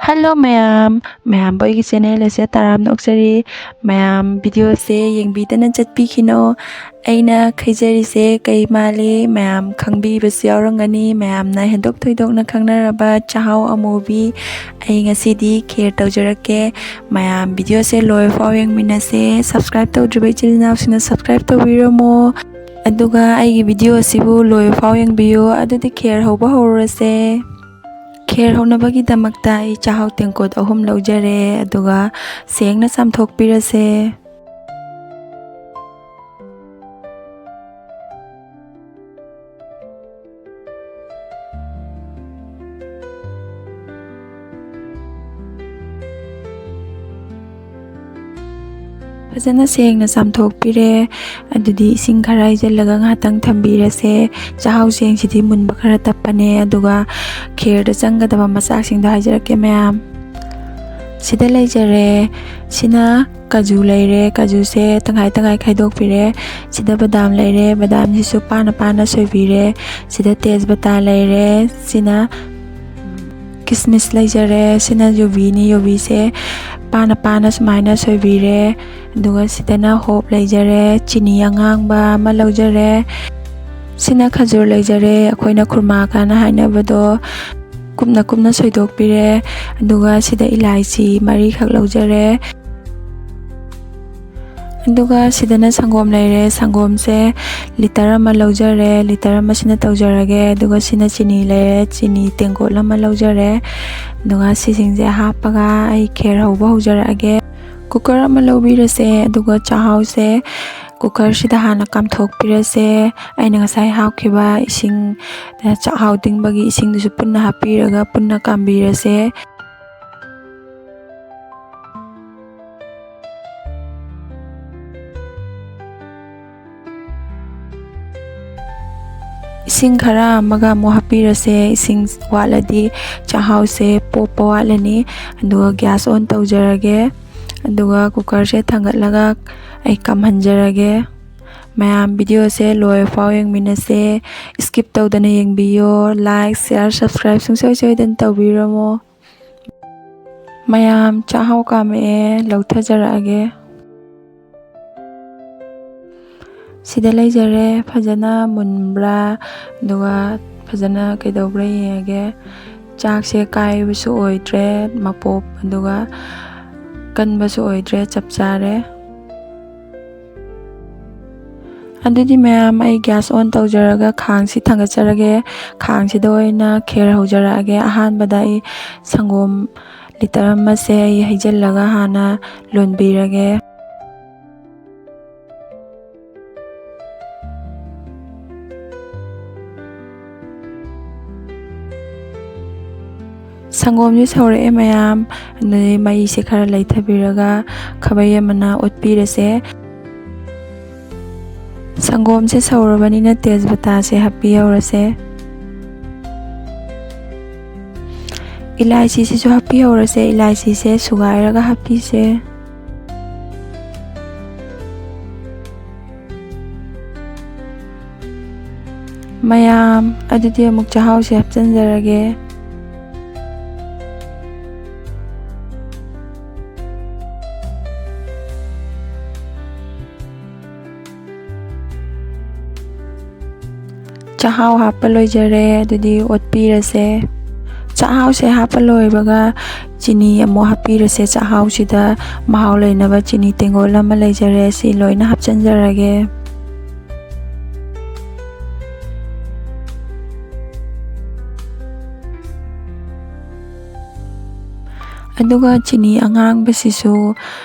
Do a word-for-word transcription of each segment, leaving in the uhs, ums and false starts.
Hello ꯃꯌꯥꯝ, ꯃꯌꯥꯝꯕꯨ ꯑꯩꯒꯤ ꯆꯦꯅꯦꯜ ꯑꯁꯤꯗ ꯇꯔꯥꯝꯅ ꯑꯣꯛꯆꯔꯤ꯫ ꯃꯌꯥꯝ ꯚꯤꯗꯤꯑꯣꯁꯦ ꯌꯦꯡꯕꯤꯗꯅ ꯆꯠꯄꯤꯈꯤꯅꯣ꯫ ꯑꯩꯅ ꯈꯩꯖꯔꯤꯁꯦ ꯀꯩ ꯃꯥꯜꯂꯤ ꯃꯌꯥꯝ ꯈꯪꯕꯤꯕꯁꯨ ꯌꯥꯎꯔꯝꯒꯅꯤ꯫ ꯃꯌꯥꯝꯅ ꯍꯦꯟꯗꯣꯛ ꯊꯣꯏꯗꯣꯛꯅ ꯈꯪꯅꯔꯕ ꯆꯥꯛꯍꯥꯎ ꯑꯃꯨꯕꯤ꯫ ꯑꯩ ꯉꯁꯤꯗꯤ ꯈꯦꯔ ꯇꯧꯖꯔꯛꯀꯦ꯫ ꯃꯌꯥꯝ ꯚꯤꯗꯤꯑꯣꯁꯦ ꯂꯣꯏꯐꯥꯎ ꯌꯦꯡꯃꯤꯟꯅꯁꯦ꯫ ꯁꯕꯁꯀ꯭ꯔꯥꯏꯕ ꯇꯧꯗ꯭ꯔꯤꯕ ꯏꯆꯤꯜ ꯏꯅꯥꯎꯁꯤꯡꯅ ꯁꯕꯁꯀ꯭ꯔꯥꯏꯕ ꯇꯧꯕꯤꯔꯝꯃꯣ꯫ ꯑꯗꯨꯒ ꯑꯩꯒꯤ ꯚꯤꯗꯤꯑꯣ ꯑꯁꯤꯕꯨ ꯂꯣꯏꯐꯥꯎ ꯌꯦꯡꯕꯤꯌꯨ꯫ ꯑꯗꯨꯗꯤ ꯈꯦꯔ ꯍꯧꯕ ꯍꯧꯔꯁꯦ꯫ ꯈꯦꯔ ꯍꯧꯅꯕꯒꯤꯗꯃꯛꯇ ꯑꯩ ꯆꯥꯛꯍꯥꯎ ꯇꯦꯡꯀꯣꯠ ꯑꯍꯨꯝ ꯂꯧꯖꯔꯦ, ꯑꯗꯨꯒ ꯁꯦꯡꯅ ꯆꯥꯝꯊꯣꯛꯄꯤꯔꯁꯦ꯫ ꯐꯖꯅ ꯁꯦꯡꯅ ꯆꯥꯝꯊꯣꯛꯄꯤꯔꯦ꯫ ꯑꯗꯨꯗꯤ ꯏꯁꯤꯡ ꯈꯔ ꯍꯩꯖꯤꯜꯂꯒ ꯉꯥꯏꯍꯥꯛꯇꯪ ꯊꯝꯕꯤꯔꯁꯦ꯫ ꯆꯥꯛꯍꯥꯎ ꯆꯦꯡꯁꯤꯗꯤ ꯃꯨꯟꯕ ꯈꯔ ꯇꯞꯄꯅꯦ꯫ ꯑꯗꯨꯒ ꯈꯦꯔꯗ ꯆꯪꯒꯗꯕ ꯃꯆꯥꯛꯁꯤꯡꯗꯣ ꯍꯥꯏꯖꯔꯛꯀꯦ ꯃꯌꯥꯝ꯫ ꯁꯤꯗ ꯂꯩꯖꯔꯦ꯫ ꯁꯤꯅ ꯀꯥꯖꯨ ꯂꯩꯔꯦ꯫ ꯀꯥꯖꯨꯁꯦ ꯇꯪꯈꯥꯏ ꯇꯪꯈꯥꯏ ꯈꯥꯏꯗꯣꯛꯄꯤꯔꯦ꯫ ꯁꯤꯗ ꯕꯗꯥꯝ ꯂꯩꯔꯦ꯫ ꯕꯗꯥꯝꯁꯤꯁꯨ ꯄꯥꯅ ꯄꯥꯅ ꯁꯣꯏꯕꯤꯔꯦ꯫ ꯁꯤꯗ ꯇꯦꯖꯄꯇꯥ ꯂꯩꯔꯦ꯫ ꯁꯤꯅ ꯀꯤꯁꯃꯤꯁ ꯂꯩꯖꯔꯦ꯫ ꯁꯤꯅ ꯌꯨꯕꯤꯅꯤ꯫ ꯌꯨꯕꯤꯁꯦ ꯄꯥꯅ ꯄꯥꯅ ꯁꯨꯃꯥꯏꯅ ꯁꯣꯏꯕꯤꯔꯦ꯫ ꯑꯗꯨꯒ ꯁꯤꯗꯅ ꯍꯣꯞ ꯂꯩꯖꯔꯦ꯫ ꯆꯤꯅꯤ ꯑꯉꯥꯡꯕ ꯑꯃ ꯂꯧꯖꯔꯦ꯫ ꯁꯤꯅ ꯈꯖꯨꯔ ꯂꯩꯖꯔꯦ꯫ ꯑꯩꯈꯣꯏꯅ ꯈꯨꯔꯃꯥ ꯀꯥꯏꯅ ꯍꯥꯏꯅꯕꯗꯣ ꯀꯨꯞꯅ ꯀꯨꯞꯅ ꯁꯣꯏꯗꯣꯛꯄꯤꯔꯦ꯫ ꯑꯗꯨꯒ ꯁꯤꯗ ꯏꯂꯥꯏꯆꯤ ꯃꯔꯤꯈꯛ ꯂꯧꯖꯔꯦ꯫ ꯑꯗꯨꯒ ꯁꯤꯗꯅ ꯁꯪꯒꯣꯝ ꯂꯩꯔꯦ꯫ ꯁꯪꯒꯣꯝꯁꯦ ꯂꯤꯇꯔ ꯑꯃ ꯂꯧꯖꯔꯦ꯫ ꯂꯤꯇꯔ ꯑꯃꯁꯤꯅ ꯇꯧꯖꯔꯒꯦ꯫ ꯑꯗꯨꯒ ꯁꯤꯅ ꯆꯤꯅꯤ ꯂꯩꯔꯦ꯫ ꯆꯤꯅꯤ ꯇꯦꯡꯀꯣꯠ ꯑꯃ ꯂꯧꯖꯔꯦ꯫ ꯑꯗꯨꯒ ꯁꯤꯁꯤꯡꯁꯦ ꯍꯥꯞꯄꯒ ꯑꯩ ꯈꯦꯔ ꯍꯧꯕ ꯍꯧꯖꯔꯛꯑꯒꯦ꯫ ꯀꯨꯀꯔ ꯑꯃ ꯂꯧꯕꯤꯔꯁꯦ꯫ ꯑꯗꯨꯒ ꯆꯥꯛꯍꯥꯎꯁꯦ ꯀꯨꯀꯔꯁꯤꯗ ꯍꯥꯟꯅ ꯀꯥꯝꯊꯣꯛꯄꯤꯔꯁꯦ꯫ ꯑꯩꯅ ꯉꯁꯥꯏ ꯍꯥꯞꯈꯤꯕ ꯏꯁꯤꯡ, ꯆꯥꯛꯍꯥꯎ ꯇꯤꯡꯕꯒꯤ ꯏꯁꯤꯡꯗꯨꯁꯨ ꯄꯨꯟꯅ ꯍꯥꯞꯄꯤꯔꯒ ꯄꯨꯟꯅ ꯀꯥꯝꯕꯤꯔꯁꯦ꯫ ꯏꯁꯤꯡ ꯈꯔ ꯑꯃꯒ ꯑꯃꯨꯛ ꯍꯥꯞꯄꯤꯔꯁꯦ꯫ ꯏꯁꯤꯡ ꯋꯥꯠꯂꯗꯤ ꯆꯥꯛꯍꯥꯎꯁꯦ ꯄꯣꯞꯄ ꯋꯥꯠꯂꯅꯤ꯫ ꯑꯗꯨꯒ gas on ꯇꯧꯖꯔꯒꯦ꯫ ꯑꯗꯨꯒ ꯀꯨꯀꯔꯁꯦ ꯊꯥꯡꯒꯠꯂꯒ ꯑꯩ ꯀꯥꯝꯍꯟꯖꯔꯒꯦ꯫ ꯃꯌꯥꯝ ꯚꯤꯗꯤꯑꯣꯁꯦ ꯂꯣꯏꯐꯥꯎ ꯌꯦꯡꯃꯤꯟꯅꯁꯦ꯫ Skip ꯇꯧꯗꯅ ꯌꯦꯡꯕꯤꯌꯣ꯫ Like, share, subscribe ꯁꯨꯡꯁꯣꯏ ꯁꯣꯏꯗꯅ ꯇꯧꯕꯤꯔꯝꯃꯣ꯫ ꯃꯌꯥꯝ, ꯆꯥꯛꯍꯥꯎ ꯀꯥꯝꯃꯛꯑꯦ, ꯂꯧꯊꯖꯔꯛꯑꯒꯦ꯫ ꯁꯤꯗ ꯂꯩꯖꯔꯦ, ꯐꯖꯅ ꯃꯨꯟꯕ꯭ꯔꯥ, ꯑꯗꯨꯒ ꯐꯖꯅ ꯀꯩꯗꯧꯕ꯭ꯔꯥ ꯌꯦꯡꯉꯒꯦ꯫ ꯆꯥꯛꯁꯦ ꯀꯥꯏꯕꯁꯨ ꯑꯣꯏꯗ꯭ꯔꯦ, ꯃꯄꯣꯞ, ꯑꯗꯨꯒ ꯀꯟꯕꯁꯨ ꯑꯣꯏꯗ꯭ꯔꯦ, ꯆꯞ ꯆꯥꯔꯦ꯫ ꯑꯗꯨꯗꯤ ꯃꯌꯥꯝ, ꯑꯩ gas on ꯇꯧꯖꯔꯒ ꯈꯥꯡꯁꯤ ꯊꯥꯡꯒꯠꯆꯔꯒꯦ꯫ ꯈꯥꯡꯁꯤꯗ ꯑꯣꯏꯅ ꯈꯦꯔ ꯍꯧꯖꯔꯛꯑꯒꯦ꯫ ꯑꯍꯥꯟꯕꯗ ꯑꯩ ꯁꯪꯒꯣꯝ litre ꯑꯃꯁꯦ ꯑꯩ ꯍꯩꯖꯤꯜꯂꯒ ꯍꯥꯟꯅ ꯂꯣꯟꯕꯤꯔꯒꯦ꯫ ꯁꯪꯒꯣꯝꯁꯦ ꯁꯧꯔꯛꯑꯦ ꯃꯌꯥꯝ, ꯑꯗꯨꯗꯤ ꯃꯩꯁꯦ ꯈꯔ ꯂꯩꯊꯕꯤꯔꯒ ꯈꯥꯕꯩ ꯑꯃꯅ ꯑꯣꯠꯄꯤꯔꯁꯦ꯫ ꯁꯪꯒꯣꯝꯁꯦ ꯁꯧꯔꯕꯅꯤꯅ ꯇꯦꯖꯄꯇꯥꯁꯦ ꯍꯥꯞꯄꯤꯍꯧꯔꯁꯦ꯫ ꯏꯂꯥꯏꯆꯤꯁꯤꯁꯨ ꯍꯥꯞꯄꯤꯍꯧꯔꯁꯦ, ꯏꯂꯥꯏꯆꯤꯁꯦ ꯁꯨꯒꯥꯏꯔꯒ ꯍꯥꯞꯄꯤꯁꯦ꯫ ꯃꯌꯥꯝ, ꯑꯗꯨꯗꯤ ꯑꯃꯨꯛ ꯆꯥꯛꯍꯥꯎꯁꯦ ꯍꯥꯞꯆꯤꯟꯖꯔꯒꯦ꯫ ꯆꯥꯛꯍꯥꯎ ꯍꯥꯞꯄ ꯂꯣꯏꯖꯔꯦ, ꯑꯗꯨꯗꯤ ꯑꯣꯠꯄꯤꯔꯁꯦ꯫ ꯆꯥꯛꯍꯥꯎꯁꯦ ꯍꯥꯞꯄ ꯂꯣꯏꯕꯒ ꯆꯤꯅꯤ ꯑꯃꯨꯛ ꯍꯥꯞꯄꯤꯔꯁꯦ꯫ ꯆꯥꯛꯍꯥꯎꯁꯤꯗ ꯃꯍꯥꯎ ꯂꯩꯅꯕ ꯆꯤꯅꯤ ꯇꯦꯡꯒꯣꯜ ꯑꯃ ꯂꯩꯖꯔꯦ, ꯁꯤ ꯂꯣꯏꯅ ꯍꯥꯞꯆꯤꯟꯖꯔꯒꯦ꯫ ꯑꯗꯨꯒ ꯆꯤꯅꯤ ꯑꯉꯥꯡꯕꯁꯤꯁꯨ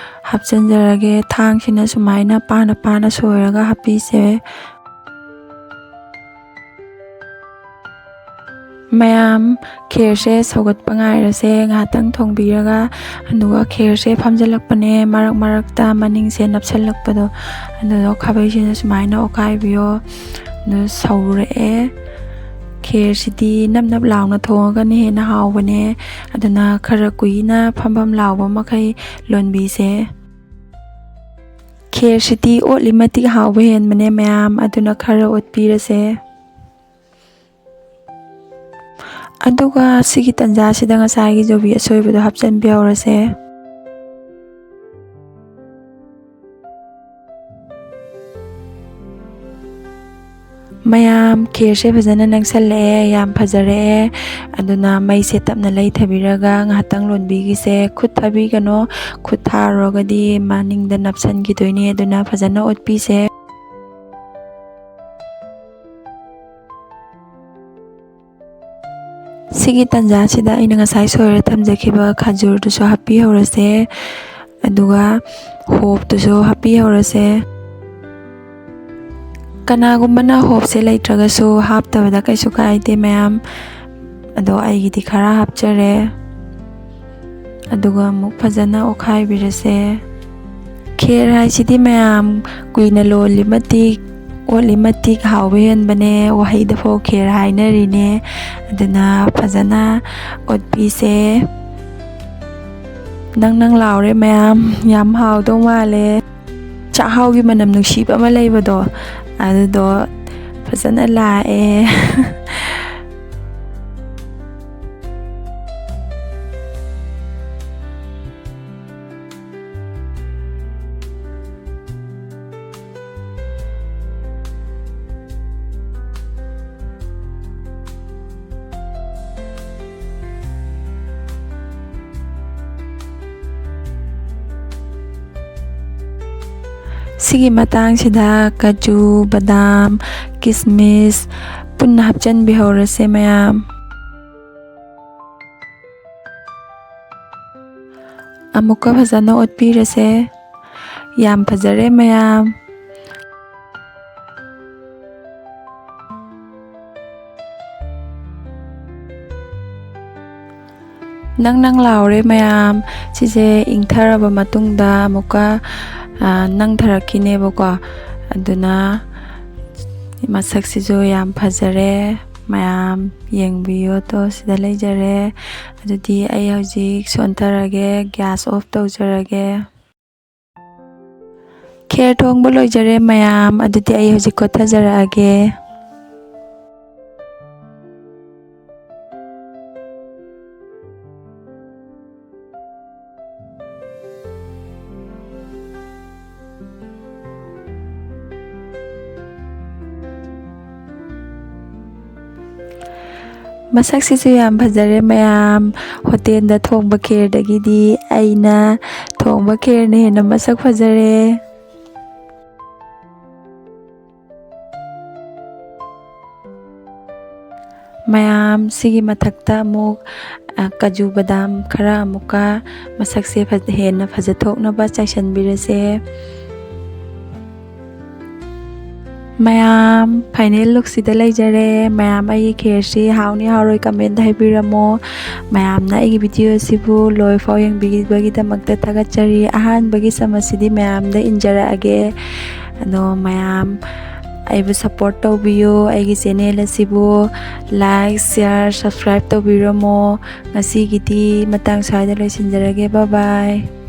ꯍꯥꯞꯆꯤꯟꯖꯔꯒꯦ꯫ ꯊꯥꯡꯁꯤꯅ ꯁꯨꯃꯥꯏꯅ ꯄꯥꯅ ꯄꯥꯅ ꯁꯣꯏꯔꯒ ꯍꯥꯞꯄꯤꯁꯦ꯫ ꯃꯌꯥꯝ, ꯈꯦꯔꯁꯦ ꯁꯧꯒꯠꯄ ꯉꯥꯏꯔꯁꯦ ꯉꯥꯏꯍꯥꯛꯇꯪ ꯊꯣꯡꯕꯤꯔꯒ꯫ ꯑꯗꯨꯒ ꯈꯦꯔꯁꯦ ꯐꯝꯖꯤꯜꯂꯛꯄꯅꯦ, ꯃꯔꯛ ꯃꯔꯛꯇ ꯃꯅꯤꯡꯁꯦ ꯅꯞꯁꯤꯜꯂꯛꯄꯗꯣ, ꯑꯗꯨꯗꯣ ꯈꯥꯕꯩꯁꯤꯅ ꯁꯨꯃꯥꯏꯅ ꯑꯣꯠꯈꯥꯏꯕꯤꯌꯣ꯫ ꯑꯗꯨ ꯁꯧꯔꯛꯑꯦ꯫ ꯈꯦꯔꯁꯤꯗꯤ ꯅꯞ ꯅꯞ ꯂꯥꯎꯅ ꯊꯣꯡꯉꯒꯅ ꯍꯦꯟꯅ ꯍꯥꯎꯕꯅꯦ, ꯑꯗꯨꯅ ꯈꯔ ꯀꯨꯏꯅ ꯐꯝ ꯐꯝ ꯂꯥꯎꯕ ꯃꯈꯩ ꯂꯣꯟꯕꯤꯁꯦ꯫ ꯈꯦꯔꯁꯤꯗꯤ ꯑꯣꯠꯂꯤ ꯃꯇꯤꯛ ꯍꯥꯎꯕ ꯍꯦꯟꯕꯅꯦ ꯃꯌꯥꯝ, ꯑꯗꯨꯅ ꯈꯔ ꯑꯣꯠꯄꯤꯔꯁꯦ꯫ ꯑꯗꯨꯒ ꯁꯤꯒꯤ ꯇꯟꯖꯥꯁꯤꯗ ꯉꯁꯥꯏꯒꯤ ꯌꯨꯕꯤ ꯑꯁꯣꯏꯕꯗꯣ ꯍꯥꯞꯆꯤꯟꯕꯤꯍꯧꯔꯁꯦ꯫ ꯃꯌꯥꯝ, ꯈꯦꯔꯁꯦ ꯐꯖꯅ ꯅꯪꯁꯜꯂꯛꯑꯦ, ꯌꯥꯝ ꯐꯖꯔꯛꯑꯦ꯫ ꯑꯗꯨꯅ ꯃꯩꯁꯦ ꯇꯞꯅ ꯂꯩꯊꯕꯤꯔꯒ ꯉꯥꯏꯍꯥꯛꯇꯪ ꯂꯣꯟꯕꯤꯈꯤꯁꯦ꯫ ꯈꯨꯠ ꯊꯥꯕꯤꯒꯅꯣ, ꯈꯨꯠ ꯊꯥꯔꯨꯔꯒꯗꯤ ꯃꯅꯤꯡꯗ ꯅꯞꯁꯟꯈꯤꯗꯣꯏꯅꯦ꯫ ꯑꯗꯨꯅ ꯐꯖꯅ ꯑꯣꯠꯄꯤꯁꯦ꯫ ꯁꯤꯒꯤ ꯇꯟꯖꯥꯁꯤꯗ ꯑꯩꯅ ꯉꯁꯥꯏ ꯁꯣꯏꯔ ꯊꯝꯖꯈꯤꯕ ꯈꯖꯨꯔꯗꯨꯁꯨ ꯍꯥꯞꯄꯤꯍꯧꯔꯁꯦ, ꯑꯗꯨꯒ ꯍꯣꯞꯇꯨꯁꯨ ꯍꯥꯞꯄꯤꯍꯧꯔꯁꯦ꯫ ꯀꯅꯥꯒꯨꯝꯕꯅ ꯍꯣꯞꯁꯦ ꯂꯩꯇ꯭ꯔꯒꯁꯨ ꯍꯥꯞꯇꯕꯗ ꯀꯩꯁꯨ ꯀꯥꯏꯗꯦ ꯃꯌꯥꯝ, ꯑꯗꯣ ꯑꯩꯒꯤꯗꯤ ꯈꯔ ꯍꯥꯞꯆꯔꯦ꯫ ꯑꯗꯨꯒ ꯑꯃꯨꯛ ꯐꯖꯅ ꯑꯣꯠꯈꯥꯏꯕꯤꯔꯁꯦ꯫ ꯈꯦꯔ ꯍꯥꯏꯁꯤꯗꯤ ꯃꯌꯥꯝ, ꯀꯨꯏꯅ ꯂꯣꯜꯂꯤ ꯃꯇꯤꯛ, ꯑꯣꯠꯂꯤ ꯃꯇꯤꯛ ꯍꯥꯎꯕ ꯍꯦꯟꯕꯅꯦ꯫ ꯋꯥꯍꯩꯗꯐꯥꯎ ꯈꯦꯔ ꯍꯥꯏꯅꯔꯤꯅꯦ꯫ ꯑꯗꯨꯅ ꯐꯖꯅ ꯑꯣꯠꯄꯤꯁꯦ꯫ ꯅꯪ ꯅꯪ ꯂꯥꯎꯔꯦ ꯃꯌꯥꯝ, ꯌꯥꯝ ꯍꯥꯎꯗꯧ ꯃꯥꯜꯂꯦ꯫ ꯆꯥꯛꯍꯥꯎꯒꯤ ꯃꯅꯝ ꯅꯨꯡꯁꯤꯕ ꯑꯃ ꯂꯩꯕꯗꯣ, ꯑꯗꯨꯗꯣ ꯐꯖꯅ ꯂꯥꯛꯑꯦ꯫ ꯁꯤꯒꯤ ꯃꯇꯥꯡꯁꯤꯗ ꯀꯥꯖꯨ, ꯕꯗꯥꯝ, ꯀꯤꯁꯃꯤꯁ ꯄꯨꯟꯅ ꯍꯥꯞꯆꯤꯟꯕꯤꯍꯧꯔꯁꯦ ꯃꯌꯥꯝ꯫ ꯑꯃꯨꯛꯀ ꯐꯖꯅ ꯑꯣꯠꯄꯤꯔꯁꯦ꯫ ꯌꯥꯝ ꯐꯖꯔꯦ ꯃꯌꯥꯝ꯫ ꯅꯪ ꯅꯪ ꯂꯥꯎꯔꯦ ꯃꯌꯥꯝ꯫ ꯁꯤꯁꯦ ꯏꯪꯊꯔꯕ ꯃꯇꯨꯡꯗ ꯑꯃꯨꯛꯀ, ꯑ, ꯅꯪꯊꯔꯛꯈꯤꯅꯦꯕꯀꯣ꯫ ꯑꯗꯨꯅ ꯃꯁꯛꯁꯤꯁꯨ ꯌꯥꯝ ꯐꯖꯔꯦ꯫ ꯃꯌꯥꯝ ꯌꯦꯡꯕꯤꯌꯣ ꯇꯣ, ꯁꯤꯗ ꯂꯩꯖꯔꯦ꯫ ꯑꯗꯨꯗꯤ ꯑꯩ ꯍꯧꯖꯤꯛ ꯁꯣꯟꯊꯔꯒꯦ, gas off ꯇꯧꯖꯔꯒꯦ꯫ ꯈꯦꯔ ꯊꯣꯡꯕ ꯂꯣꯏꯖꯔꯦ ꯃꯌꯥꯝ, ꯑꯗꯨꯗꯤ ꯑꯩ ꯍꯧꯖꯤꯛ ꯀꯣꯠꯊꯖꯔꯛꯑꯒꯦ꯫ ꯃꯁꯛꯁꯤꯁꯨ ꯌꯥꯝ ꯐꯖꯔꯦ ꯃꯌꯥꯝ꯫ ꯍꯣꯇꯦꯜꯗ ꯊꯣꯡꯕ ꯈꯦꯔꯗꯒꯤꯗꯤ ꯑꯩꯅ ꯊꯣꯡꯕ ꯈꯦꯔꯅ ꯍꯦꯟꯅ ꯃꯁꯛ ꯐꯖꯔꯦ꯫ ꯃꯌꯥꯝ, ꯁꯤꯒꯤ ꯃꯊꯛꯇ ꯑꯃꯨꯛ, ꯑ, ꯀꯥꯖꯨ ꯕꯗꯥꯝ ꯈꯔ ꯑꯃꯨꯛꯀ ꯃꯁꯛꯁꯦ ꯐꯖ-, ꯍꯦꯟꯅ ꯐꯖꯊꯣꯛꯅꯕ ꯆꯥꯏꯁꯤꯟꯕꯤꯔꯁꯦ꯫ ꯃꯌꯥꯝ, final lookꯁꯤꯗ ꯂꯩꯖꯔꯦ꯫ ꯃꯌꯥꯝ, ꯑꯩꯒꯤ ꯈꯦꯔꯁꯤ ꯍꯥꯎꯅꯤ ꯍꯥꯎꯔꯣꯏ comment ꯍꯥꯏꯕꯤꯔꯝꯃꯣ꯫ ꯃꯌꯥꯝꯅ ꯑꯩꯒꯤ video ꯑꯁꯤꯕꯨ ꯂꯣꯏꯐꯥꯎ ꯌꯦꯡꯕꯤꯕꯒꯤꯗꯃꯛꯇ ꯊꯥꯒꯠꯆꯔꯤ꯫ ꯑꯍꯥꯟꯕꯒꯤ ꯆꯃꯁꯁꯤꯗꯤ ꯃꯌꯥꯝꯗ ꯏꯟꯖꯔꯛꯑꯒꯦ꯫ ꯑꯗꯣ ꯃꯌꯥꯝ, ꯑꯩꯕꯨ support ꯇꯧꯕꯤꯌꯨ, ꯑꯩꯒꯤ channel ꯑꯁꯤꯕꯨ like, share, subscribe ꯇꯧꯕꯤꯔꯝꯃꯣ꯫ ꯉꯁꯤꯒꯤꯗꯤ ꯃꯇꯥꯡ ꯁ꯭ꯋꯥꯏꯗ ꯂꯣꯏꯁꯤꯟꯖꯔꯒꯦ꯫ Bye bye꯫